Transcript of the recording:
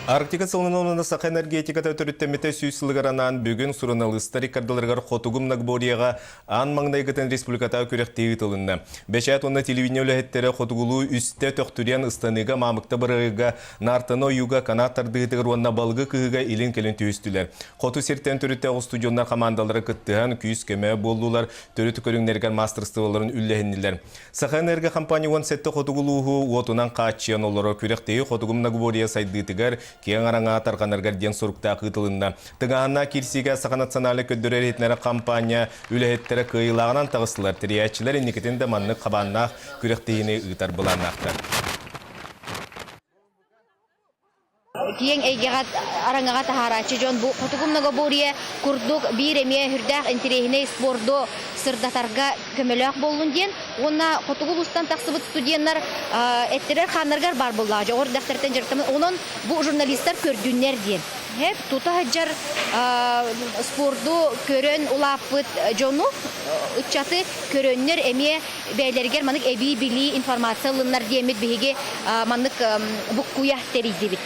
Арктика сылын онуна саха энергетиката төрүттэммитэ сүүс сылыгар анаан бүгүн суруналыыстар иккардыларыгар Хотугу многоборьеҕа аан маҥнайгытын республикатааҕы күрэхтэһии ыытылынна. Бэчээт уонна телевидение үлэһиттэрэ хотугулуу үстэ төхтүрүйэн ыстаныыга, маамыкта бырайыга, наартаны ойууга, канат тардыһыытыгар уонна балыгы кыһыыга илин-кэлин түһүстүлэр. Хоту сиртэн төрүттээх устудьуоннар хамаандалара кыттыһан күүс-көмө буоллулар, төрүт көрүҥнэригэр маастарыстыбаларын үллэһиннилэр. Сахаэнерго компания 17 хотугу улууһу уотунан хааччыйан олорор күрэхтэһии Хотугу многоборье сайдыытыгар, киэҥ араҥаҕа тарҕанарыгар диэн соруктаах ыытылынна. Тыҥааһыннаах киирсиигэ Саха национальнай көрдөрөр-иһитиннэрэр компания үлэһиттэрэ кыайыылааҕынан таҕыстылар. Тэрийээччилэр инникитин да маннык хабааннаах күрэхтэһиини ыытар былааннаахтар. Киэҥ эйгэҕэ араҥаҕа таһаарааччы дьон бу Хотугу многоборье курдук биир эмиэ сүрдээх интэриэһинэй спорду сырдатарга көмөлөөх буоллун диэн уонна хотугу улуустан тахсыбыт студеннар эттэрэр-хааннарыгар баар буоллаҕа дьоҕур дэхтэртэн дьарыктаммыт онон бу журналистар көрдүннэр диэн тута сылдьар спорду көрөн улааппыт дьону ыччаты көрөннөр эмиэ бэйэлэригэр маннык эбии билии информация ыллыннар диэммит биһиги маннык буккуйа тэрийдибит.